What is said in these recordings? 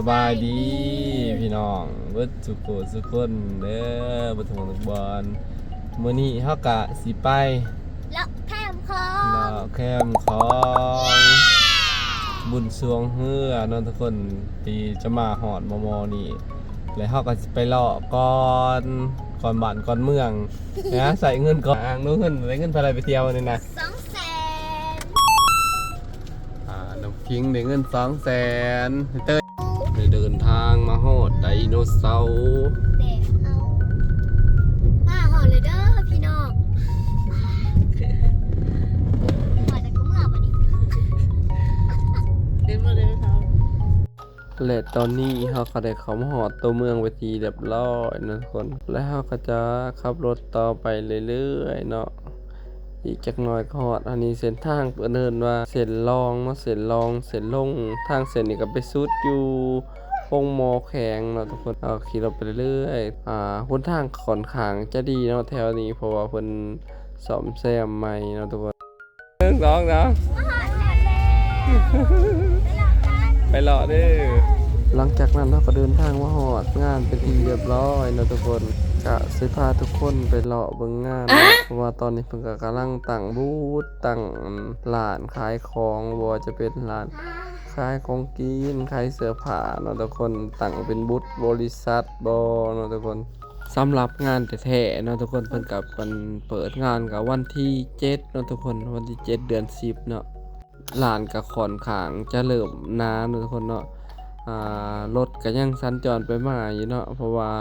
ສະບາຍດີພີ່ນ້ອງເບິດສູ່ຜູ້ສູ່ຄົນເດີ ເບິດທຸກໝ່ອງທຸກບ່ອນ. ມື້ນີ້ເຮົາກະຊິໄປ ເລາະແຄມຂອງ ເລາະແຄມຂອງ ເຢ້ ບຸນຊ່ວງເຮືອເນາະທຸກຄົນ ທີ່ຈະມາຮອດມໍ່ໆນີ້ ແລະເຮົາກະຊິໄປເລາະກ່ອນ ກ່ອນບ້ານກ່ອນເມືອງ ນະ ໃຊ້ເງິນກ່ອນ. ອ່າ ນ້ອງເງິນ ໄດ້ເງິນເທົ່າໃດໄປທ່ຽວນີ້ນະ? ສອງແສນ. ອ່າ ນ້ອງພິງໄດ້ເງິນສອງແສນ ເຕີ ໄດ້ເດີນທາງມາຮອດໄດໂນເສົາ ແດດເອົາ ມາຮອດແລ້ວເດີພີ່ນ້ອງ ຮອດແລ້ວກໍເມືອບັດນີ້ ເຫັນບໍ່ໄດໂນເສົາ. ແລະຕອນນີ້ເຮົາກໍໄດ້ເຂົ້າມາຮອດຕົວເມືອງເປັນທີ່ຮຽບຮ້ອຍເນາະທຸກຄົນ ແລະເຮົາກໍຈະຂັບລົດຕໍ່ໄປເລື້ອຍໆເນາະ ອີກຈັກໜ່ອຍກໍຮອດ. ອັນນີ້ເສັ້ນທາງເພິ່ນເອີ້ນວ່າເສັ້ນລອງເນາະ ເສັ້ນລອງ ເສັ້ນລົງ. ທາງເສັ້ນນີ້ກໍໄປສຸດຢູ່ໂຮງໝໍແຂວງເນາະທຸກຄົນ. ເຮົາຂີ່ລົດໄປເລື້ອຍໆ ອ່າ ຫົນທາງຂ້ອນຂ້າງຈະດີເນາະແຖວນີ້ ເພາະວ່າເພິ່ນສ້ອມແຊມໃໝ່ເນາະທຸກຄົນ. ໜຶ່ງ ສອງ ສາມ ໄປເລາະເດີ. ຫຼັງຈາກນັ້ນເຮົາກໍເດີນທາງມາຮອດງານເປັນທີ່ຮຽບຮ້ອຍເນາະທຸກຄົນ ກະຊິພາທຸກຄົນໄປເລາະເບິ່ງງານເນາະ ເພາະວ່າຕອນນີ້ເພິ່ນກໍກຳລັງຕັ້ງບູດ ຕັ້ງ ອັນ ຮ້ານຂາຍຂອງ ບໍ່ວ່າຈະເປັນຮ້ານຂາຍຂອງກິນ ຂາຍເສື້ອຜ້າເນາະທຸກຄົນ ຕັ້ງເປັນບູດບໍລິສັດບໍເນາະທຸກຄົນ. ສຳລັບງານແທ້ໆເນາະທຸກຄົນ ເພິ່ນກໍເປີດງານກໍວັນທີເຈັດເນາະທຸກຄົນ ວັນທີເຈັດ ເດືອນສິບເນາະ. ຮ້ານກໍຂ້ອນຂ້າງຈະເລີ່ມໜາເນາະທຸກຄົນເນາະ ອ່າ ລົດກໍຍັງສັນຈອນໄປມາຢູ່ເນາະ ເພາະວ່າ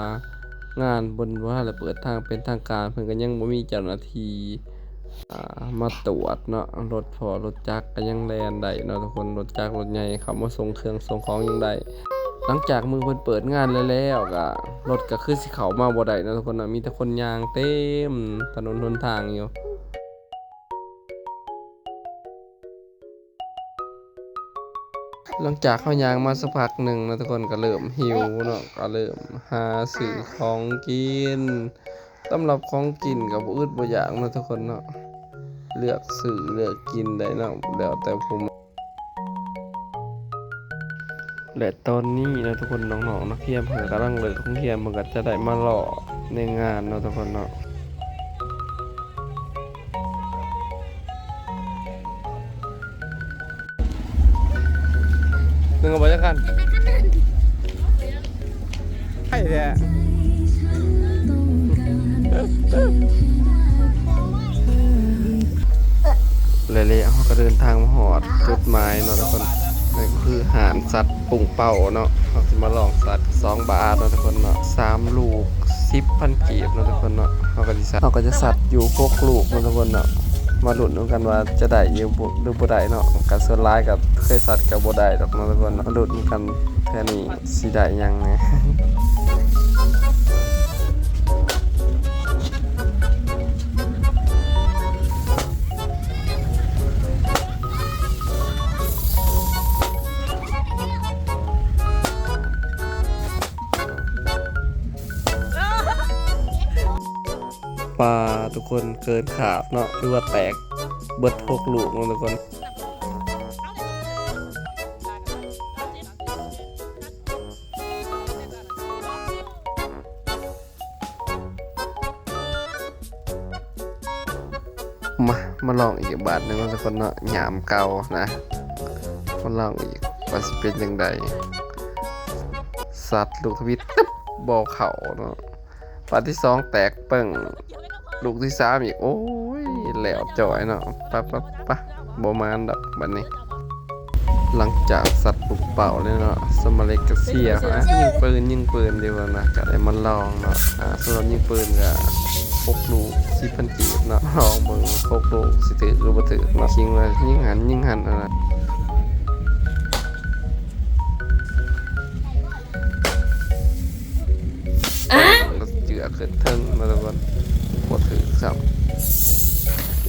ງານເພິ່ນບໍ່ທັນໄດ້ເປີດຢ່າງເປັນທາງການ ເພິ່ນກໍຍັງບໍ່ມີເຈົ້າໜ້າທີ່ ອ່າ ມາຕວດເນາະລົດ ເພາະວ່າລົດຈັກກໍຍັງແລ່ນໄດ້ເນາະທຸກຄົນ ລົດຈັກລົດໃຫຍ່ເຂົ້າມາສົ່ງເຄື່ອງສົ່ງຂອງຍັງໄດ້. ຫຼັງຈາກມື້ເພິ່ນເປີດງານແລ້ວໆ ກໍລົດກໍຄືຊິເຂົ້າມາບໍ່ໄດ້ເນາະທຸກຄົນເນາະ ມີແຕ່ຄົນຍ່າງເຕັມຖະໜົນຫົນທາງຢູ່. ຫຼັງຈາກເຮົາຍ່າງມາສັກພັກໜຶ່ງເນາະທຸກຄົນ ກໍເລີ່ມຫິວເນາະ ກໍເລີ່ມຫາຊື້ຂອງກິນ ສຳລັບຂອງກິນກໍບໍ່ອຶດບໍ່ຢາກເນາະທຸກຄົນເນາະ ເລືອກຊື້ເລືອກກິນໄດ້ເນາະ ແລ້ວແຕ່ຜູ້ມັກ. ແລະຕອນນີ້ເນາະທຸກຄົນ ນ້ອງໆນັກຮຽນເພິ່ນກຳລັງເລີກໂຮງຮຽນ ເພິ່ນກໍຈະໄດ້ມາເລາະໃນງານເນາະທຸກຄົນເນາະ. ໜຶ່ງເອົາໄປຈັກຄັນ ໃຫ້ແທ້ ແລະເລາະເຮົາກໍເດີນທາງມາຮອດຈຸດໝາຍເນາະທຸກຄົນ ນັ້ນກໍຄືຮ້ານສັດປຸ້ງເປົ້າເນາະ ເຮົາຊິມາລອງສັດສອງບາດເນາະທຸກຄົນເນາະ ສາມລູກສິບພັນກີບເນາະທຸກຄົນເນາະ. ເຮົາກໍຊິສັດ ເຮົາກໍຈະສັດຢູ່ຫົກລູກເນາະທຸກຄົນເນາະ ມາລຸ້ນນຳກັນວ່າຈະໄດ້ຢູ່ບໍ່ ຫຼືບໍ່ໄດ້ເນາະ ກໍສ່ວນຫຼາຍກໍເຄີຍສັດກໍບໍ່ໄດ້ດອກເນາະທຸກຄົນເນາະ ມາລຸ້ນນຳກັນເທື່ອນີ້ຊິໄດ້ຫຍັງແດ່. ປາ ທຸກຄົນ ເກີນຄາດເນາະ ຖືວ່າແຕກເບິດຫົກລູກເນາະທຸກຄົນ. ມາ ມາລອງອີກບາດໜຶ່ງເນາະທຸກຄົນເນາະ ຍາມເກົ່ານະ ມາລອງອີກວ່າຊິເປັນຈັ່ງໃດ ສັດລູກທຳອິດ ຕຶບ ບໍ່ເຂົ້າເນາະ ບາດທີສອງແຕກເປິ້ງ ລູກທີສາມອີກ ໂອ້ຍ ແລ້ວຈ້ອຍເນາະ ປະ ປະ ປະ ບໍ່ໝານດອກບາດນີ້. ຫຼັງຈາກສັດປຸ້ງເປົ້າແລ້ວເນາະ ສະມາເລັກກໍເຊຍ ຍິງປືນ ຍິງປືນຢູ່ຫັ້ນນະ ກໍໄດ້ມາລອງເນາະ ອ່າ ສຳລັບຍິງປືນກໍຫົກລູກສິບພັນກີບເນາະ ລອງເບິ່ງຫົກລູກຊິຖືກຫຼືບໍ່ຖືກເນາະ ຍິງວ່າຍິງຫັ້ນ ຍິງຫັ້ນຫັ້ນນະ. ເຈື່ອຂຶ້ນເທິງມາແລ້ວກ່ອນ ບໍ່ຖືກຊ້ຳ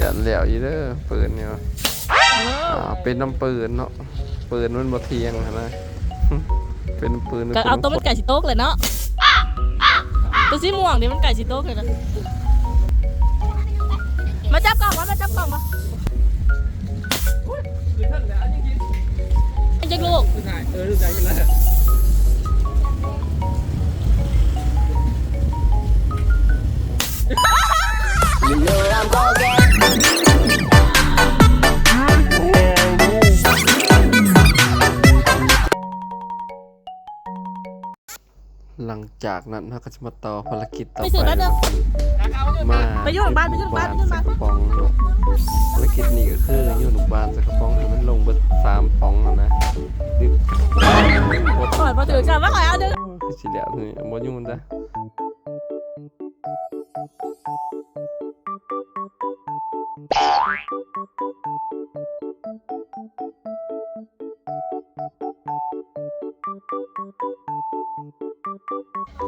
ຢ້ານແລ້ວຢູ່ເດີ ປືນນີ້ວ່າ ອ່າ ເປັນນຳປືນເນາະ ປືນມັນບໍ່ທ່ຽງຫັ້ນນະ ເປັນນຳປືນ ກໍເອົາໂຕມັນໃກ້ຊິຕົກແຫຼະເນາະ ໂຕສີມ່ວງນີ້ມັນໃກ້ຊິຕົກແລ້ວນະ ມາຈັບກ້ອງມາ ມາຈັບກ້ອງມາ. ເປັນຈັກລູກ? ເອີ ລູກໃຫຍ່ຂຶ້ນແລ້ວ. ຫຼັງຈາກນັ້ນເຮົາກໍຈະມາຕໍ່ພາລະກິດຕໍ່ໄປ ໄປຊື້ແປັບໜຶ່ງ ມາ ໄປຢູ່ໂຮງບານ ໄປຢູ່ໂຮງບານ ໄປຢູ່ໂຮງບານ ຢູ່ໂຮງບານ ພາລະກິດນີ້ກໍຄືຢູ່ໂຮງບານໃສ່ກະປ໋ອງໃຫ້ມັນລົງເບິດສາມປ໋ອງຫັ້ນນະ. ໂອ້ຍ ບໍ່ຖືກກັນ ວ່າຂ້ອຍເອົາດຶງ ຄືຊິແລ້ວນີ້ ບໍ່ຢູ່ນຳ.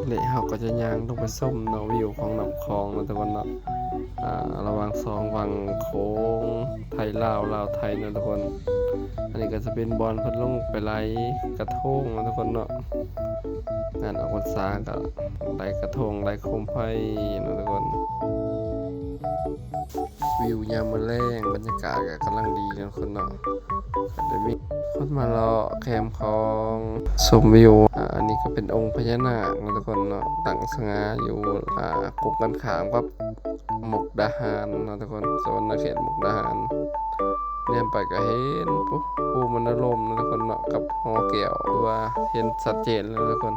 ແລະເຮົາກໍຈະຍ່າງລົງໄປຊົມເນາະ ວິວຂອງນ້ຳຂອງເນາະທຸກຄົນເນາະ ອ່າ ລະຫວ່າງສອງຝັ່ງໂຂງ ໄທລາວ ລາວໄທເນາະທຸກຄົນ. ອັນນີ້ກໍຈະເປັນບ່ອນເພິ່ນລົງໄປໄລ່ກະທົງເນາະທຸກຄົນເນາະ ງານອອກພັນສາກໍໄລ່ກະທົງ ໄລ່ໂຄມໄຟເນາະທຸກຄົນ. ວິວຍາມມື້ແລງ ບັນຍາກາດກໍກຳລັງດີເນາະທຸກຄົນເນາະ ກໍໄດ້ມີຄົນມາເລາະແຄມຂອງ ຊົມວິວ. ອ່າ ອັນນີ້ກໍເປັນອົງພະຍານາກເນາະທຸກຄົນເນາະ ຕັ້ງສະຫງ່າຢູ່ ອ່າ ກົງກັນຂ້າມກັບມຸກດາຫານເນາະທຸກຄົນ ສະຫວັນນະເຂດມຸກດາຫານ. ແນມໄປກໍເຫັນ ໂອ້ ພູມະນາລົມເນາະທຸກຄົນເນາະ ກັບຫໍແກ້ວ ຖືວ່າເຫັນຊັດເຈນເລີຍທຸກຄົນ.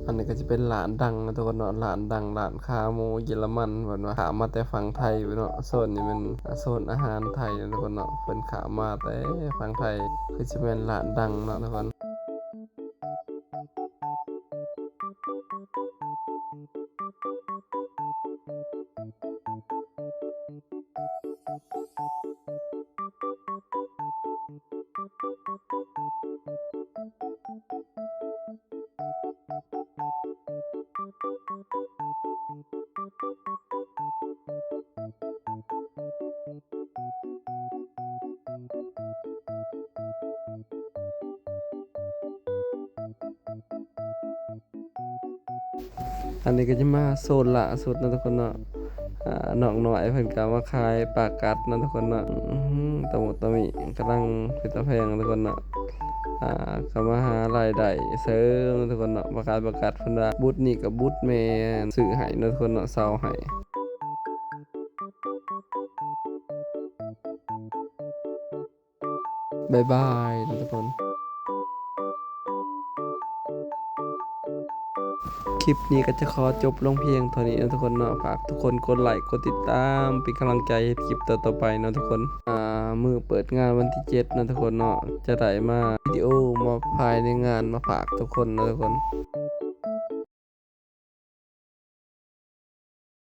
ອັນນີ້ກໍຈະເປັນຮ້ານດັງເນາະທຸກຄົນເນາະ ຮ້ານດັງ ຮ້ານຂາໝູເຢຍລະມັນ ເພິ່ນວ່າຂ້າມມາແຕ່ຝັ່ງໄທພຸ້ນເນາະ. ໂຊນນີ້ແມ່ນ ອາ ໂຊນອາຫານໄທເນາະທຸກຄົນເນາະ ເພິ່ນຂ້າມມາແຕ່ຝັ່ງໄທ ຄືຊິແມ່ນຮ້ານດັງເນາະທຸກຄົນ. ອັນນີ້ກໍຈະມາໂຊນລ່າສຸດເນາະທຸກຄົນເນາະ ອ່າ ນ້ອງນ້ອຍເພິ່ນກໍມາຂາຍປາກັດເນາະທຸກຄົນເນາະ ອື ຕະມຸຕະມິ ກຳລັງເປັນຕາແພງເນາະທຸກຄົນເນາະ ອ່າ ກໍມາຫາລາຍໄດ້ເສີມເນາະທຸກຄົນເນາະ ມາຂາຍປາກັດ ເພິ່ນວ່າບຸດນີ້ກໍບຸດແມ່ນ ຊື້ໃຫ້ເນາະທຸກຄົນເນາະ ເຊົ່າໃຫ້. ບາຍບາຍເນາະທຸກຄົນ ຄລິບນີ້ກໍຈະຂໍຈົບລົງພຽງເທົ່ານີ້ເນາະທຸກຄົນເນາະ ຝາກທຸກຄົນກົດໄລກົດຕິດຕາມ ເປັນກຳລັງໃຈເຮັດຄລິບຕໍ່ໆໄປເນາະທຸກຄົນ. ອ່າ ມື້ເປີດງານວັນທີເຈັດເນາະທຸກຄົນເນາະ ຈະໄດ້ມາວິດີໂອມອບພາຍໃນງານມາຝາກທຸກຄົນເນາະທຸກຄົນ.